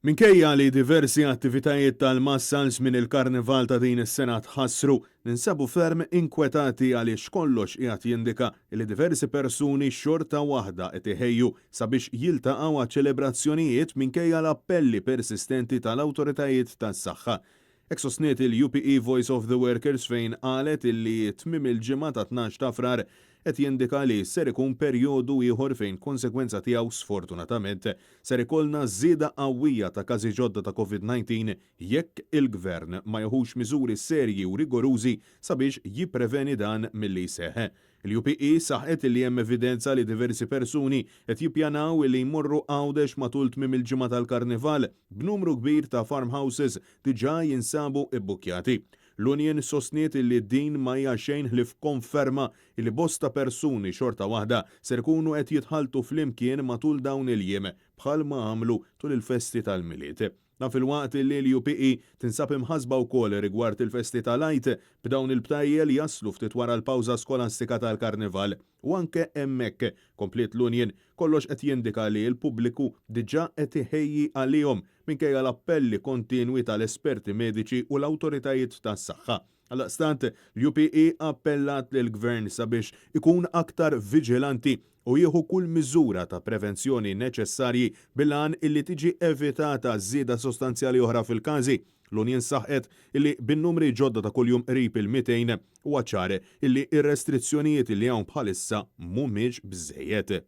Minkejja li diversi attivitajiet tal-massa għal żmien il-Karnival ta' din is-sena tħassru, ninsabu ferm inkwetati għaliex kollox qiegħed jindika li diversi persuni xorta waħda qed iħejju sabiex jiltaqgħu għaċ-ċelebrazzjonijiet minkejja l-appelli persistenti tal-awtoritajiet tas-saħħa. Hekk sostniet il-UPE Voice of the Workers fejn qalet illi tmiem il-ġimgħa ta' 12 ta' Frar qed jindika li ser ikun perjodu ieħor fejn konsegwenza tiegħu sfortunatament ser ikollna żieda qawwija ta' każi ġodda ta' Covid-19 jekk il-Gvern ma jieħux miżuri serji u rigorużi sabiex jippreveni dan milli jseħħ. Il-UPE saħqet li hemm evidenza li diversi persuni qed jippjanaw li jmorru Għawdex matul tmiem il-ġimgħa tal-Karnival, b'numru kbir ta' farmhouses diġà jinsabu bbukkjati. L-union sostniet li din ma hija xejn ħlief konferma li bosta persuni xorta waħda ser ikunu qed jitħalltu flimkien matul dawn il-jiem, bħalma għamlu tul il-festi tal-Milied. Dan filwaqt li l-UPE tinsab imħassba wkoll rigward il-festi tal-Għid, b'dawn il-btajjel jaslu ftit wara l-pawża skolastika tal-Karnival. U anke hemmhekk, kompliet l-union, kollox qed jindika li l-pubbliku diġà qed iħejji għalihom minkejja l-appelli kontinwi tal-esperti mediċi u l-awtoritajiet tas-saħħa. Għaldaqstant, l-UPE appellat lill-Gvern sabiex ikun aktar viġilanti u jieħu kull miżura ta' prevenzjoni neċessarji bil-għan illi tiġi evitata żieda sostanzjali oħra fil-każi. L-union saħqet illi bin-numri ġodda ta' kuljum qrib il-200 huwa ċar illi r-restrizzjonijiet illi hawn bħalissa mhumiex biżżejjed.